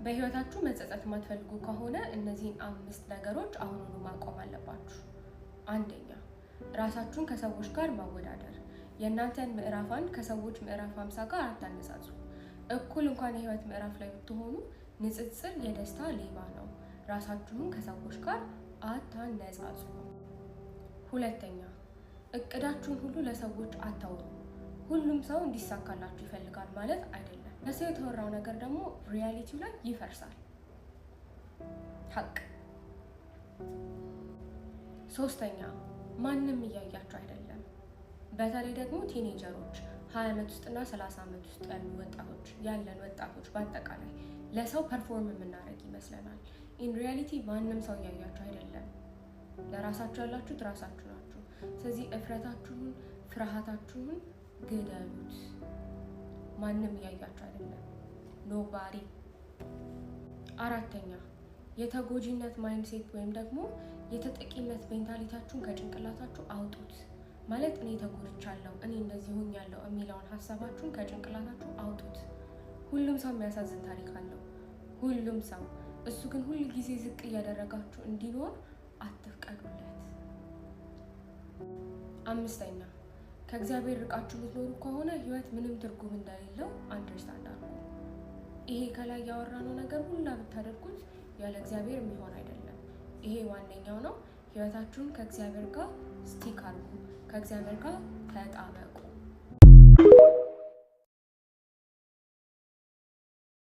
በህይወታችሁ መጸጸት የማትፈልጉ ከሆነ እነዚህን 5 ነገሮች አሁኑኑ ማቆም አለባችሁ። አንደኛ፣ ራሳችሁን ከሰዎች ጋር ማወዳደር። የእናንተን ምዕራፍ 1 ከሰዎች ምዕራፍ 50 ጋር አታነጻጽሩ። እኩል እንኳን የህይወት ምዕራፍ ላይ ብትሆኑ ንጽጽር የደስታ ሌባ ነው። ራሳችሁን ከሰዎች ጋር አታነጻጽሩ። ሁለተኛ፣ እቅዳችሁን ሁሉ ለሰዎች አታውሩ። ሁሉም ሰው እንዲሳካላችሁ ይፈልጋል ማለት አይደለም። ለሰው የተወራው ነገር ደግሞ reality ው ላይ ይፈርሳል። ሀቅ። ሶስተኛ፣ ማንም እያያችሁ አይደለም። በተለይ ደግሞ teenager ኦች፣ 20 ዓመት ውስጥና 30 ዓመት ውስጥ ያሉ ወጣቶች፣ ያለን ወጣቶች በአጠቃላይ ለሰው perform የምናደርግ ይመስለናል። In reality ማንም ሰው እያያችሁ አይደለም። ለራሳችሁ ያላችሁት ራሳችሁ ናችሁ። ስለዚህ እፍረታችሁን፣ ፍርሃታችሁን ግደሉት። ማንም እያያችሁ አይደለም። Nobody። አራተኛ፣ የተጎጂነት mindset ወይም ደግሞ የተጠቂነት mentality ያችሁን ከጭንቅላታችሁ አውጡት። ማለት እኔ ተጎድቻለሁ፣ እኔ እንደዚህ ሆኛለሁ የሚለውን ሀሳባችሁን ከጭንቅላታችሁ አውጡት። ሁሉም ሰው የሚያሳዝን ታሪክ አለው። ሁሉም ሰው። እሱ ግን ሁል ጊዜ ዝቅ እያደረጋችሁ እንዲኖር አትፍቀዱለት። አምስተኛ፣ ከእግዚአብሔር ርቃችሁ የምትኖሩ ከሆነ ህይወት ምንም ትርጉም እንደሌለው understand አድርጉ። ይሄ ከላይ ያወራነው ነገር ሁላ ብታደርጉት ያለ እግዚአብሔር የሚሆን አይደለም። ይሄ ዋነኛው ነው። ህይወታችሁን ከእግዚአብሔር ጋር stick አድርጉ። ከእግዚአብሔር ጋር ተጣበቁ።